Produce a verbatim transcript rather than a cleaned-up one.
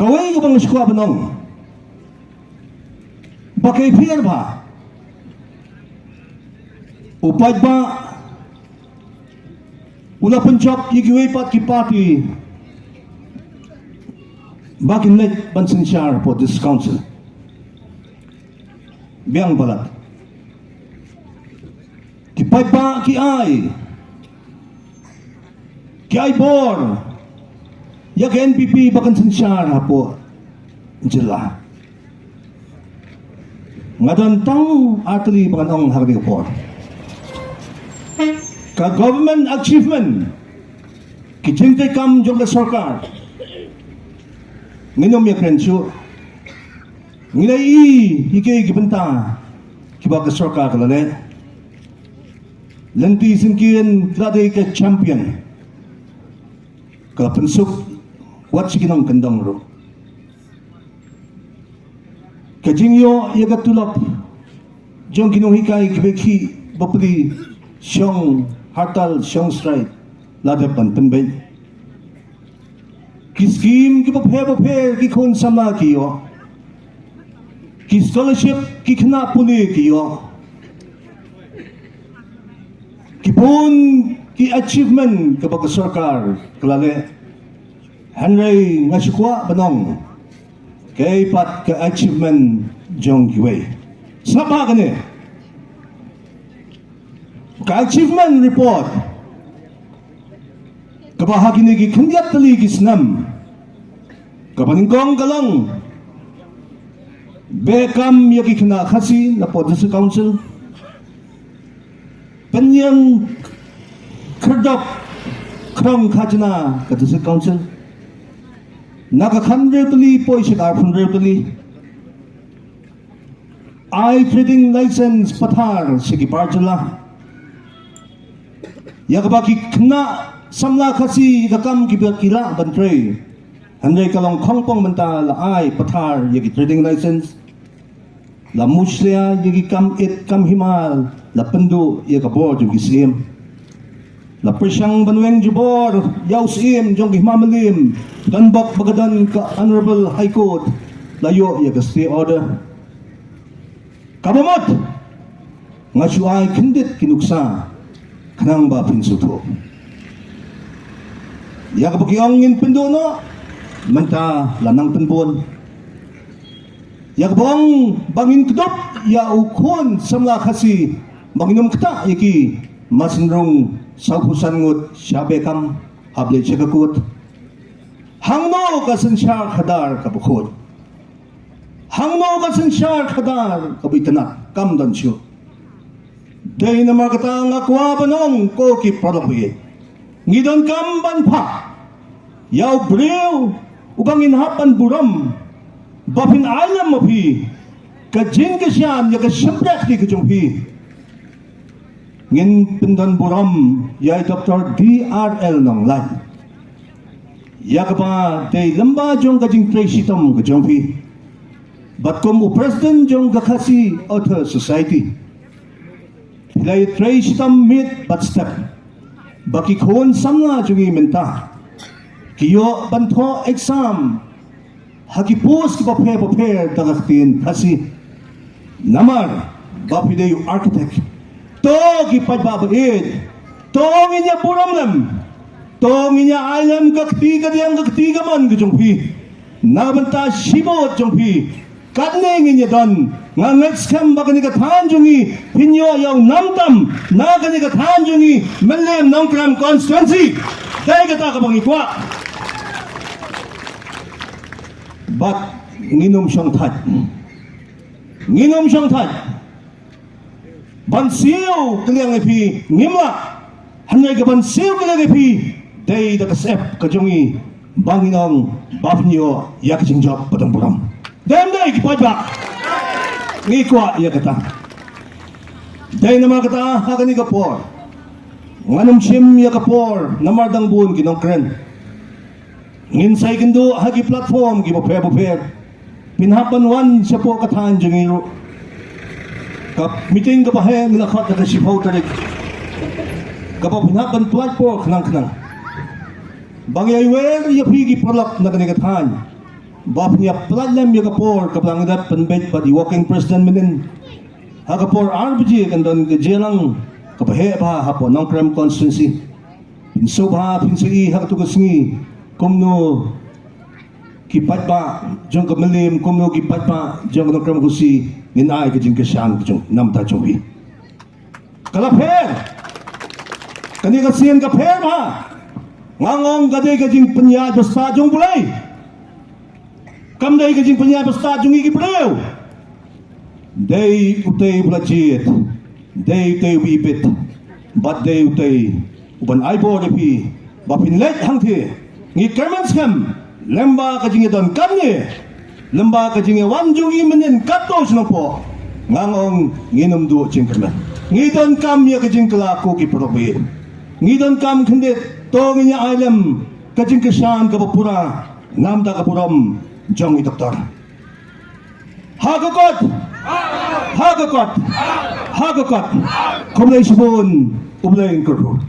Kawei kaba nga sngewkwah ban ong ba ka I P R ba u paidbah u la pynjop ïa kiwei pat ki party ba kin leit ban synshar hapoh District Council. Biang palat. Ki paidbah ki ai, ki ai bor ïa ka N P P ba kan synshar hapoh jylla. Nga don tang artylli ba ngan ong ha kane ka por. Ka government achievement, ki jingtreikam jong ka sorkar, ngin ym ïakren shuh. Ngi la ïohi ïa ki bynta kiba ka sorkar ka la leh. Lynti Syngkien ka la dei ka champion, ka la pynsuk wat shi ki nongkyndong ruh. Ka jingïoh ïa ka tulop jong ki nonghikai kiba khih bapli shong hartal shong sraid la dep ban pynbeit. Ki skim kiba pher bapher ki khun samla ki ïoh. Ki scholarship ki khynnah pule ki ïoh. Ki bun ki achievement kaba ka sorkar ka la leh. Hynrei nga sngewkwah ban ong kaei pat ka achievement jong kiwei. Sngap ha kane ka achievement report kaba ha kine ki khyndiat tylli ki snem. Kaba nyngkong ka long beh kam ïa ki khynnah Khasi napoh District Council. Pynïeng khyrdop khrong khajna ka District Council na ka khathynriew tylli poi sha ka arphew hynriew tylli. Ai trading license pathar sha ki bar jylla ïa kaba ki khynnah samla Khasi ka kam kiba ki lah ban trei. Hynrei ka long khongpong mynta la ai pathar ïa ki trading license, la mushlia ïa ki kam it kam hima, la pynduh ïa ka bor jong ki syiem. La pyrshang ban weng jubor ïa u syiem jong ki hima mylliem, donbok ba ka don ka Honorable High Court la ïoh ïa ka stay order. Kaba mut nga shu ai khyndiat ki nuksa khnang ba phin sngewthuh. Ïa kaba ki ong ngin pynduh noh mynta la nang pynbun. Ïa kaba ong ba ngin kdup ïa u khun samla Khasi ba ngin ym ktah ïa ki, ma sngewrung sawphew san ngut sha beh kam hap leit sha ka kut. Hangno ka synshar khadar kaba khuid? Hangno ka synshar khadar kaba itynnad? Kam don shuh. Dei namar kata nga kwah ban ong ko ki paralok, ngi donkam ban phah ïa u briew uba ngin hap ban burom ba phin ai lem ma phi ka jingkyrshan ïa ka shympriahti ka jong phi. Ngin pyndon burom ïa i Doctor D R L Nonglait ïa kaba dei lyngba jong ka jingtrei shitom ka jong phi bad kum u president jong ka Khasi Author Society. Phi la ïatrei shitom miet bad step ba ki khun samla jong ngi mynta ki ïoh ban thoh exam ha ki post kiba pher bapher da ka ktien Khasi. Namar ba phi dei u architect. To ki paidbah ba ïeit, to ngin ïa burom lem, to ngin ïa ai lem ka kti kadiang ka kti kamon ka jong phi na bynta shibun jong phi. Katne ngin ïa don. Nga ngeit skhem ba kane ka thaiñ jong ngi phin ïoh ïa u nam tam na kane ka thaiñ jong ngi, Mylliem Nongkrem constituency. Dei kata kaba ngi kwah. Bad ngin ym shong thait, ngin ym shong thait ban siew kylliang ïa phi, ngim lah. Hynrei ka ban siew kylliang ïa phi dei da ka syep ka jong ngi ba ngin ong ba phin ïoh ïa ka jingjop ba dang burom. Dei ym dei ki paidbah? Ngi kwah ïa kata. Dei namar kata ha kane ka por ngan ym shim ïa ka por namar dang bun ki nongkren. Ngin sa ïakynduh ha ki platform kiba pher bapher. Phin hap ban wan shapoh ka thaiñ jong ngi ruh. Meeting kaba heh ngi la khot ha ka shiphew tarik, kaba phin hap ban pyllait por khnang khnang. Ba ngi ai wer ïa phi ki paralok na kane ka thaiñ ba phin ïa pyllait lem ïa ka por kaba ngi dep pynbeit bad i working president mynnin. Ha ka por ar baje kan don ka jingïalang kaba heh bha hapoh Nongkrem constituency. Phin sngewbha, phin sa ïohi ha katu ka sngi kumno ki paidbah jong ka Mylliem, kumno ki paidbah jong ka Nongkrem Khasi ngin ai ka jingkyrshan ka jong namar jong phi. Ka la pher. Kane ka sien ka pher bha. Nga ong ka dei ka jingpynïaid bastad jong U Blei. Kam dei ka jingpynïaid bastad jong ngi ki briew. Dei utei uba la jied, dei utei uba ibit, bad dei utei uban ai bor ïa phi ba phin leit hangthie. Ngi kyrmen skhem lyngba ka jingïadonkam ngi, lyngba ka jingïawan jong ngi mynnin katto shnong poh. Nga ong ngin ym duh jingkyrmen. Ngi donkam ïa ka jingkylla ko ki paralok ba ïeit. Ngi donkam khyndiat, to ngin ïa ai lem ka jingkyrshan kaba pura namar ka burom jong i doktor. Ha ka kot! Ha ka kot! Ha ka kot! Khublei shibun, U Blei un kyrkhu.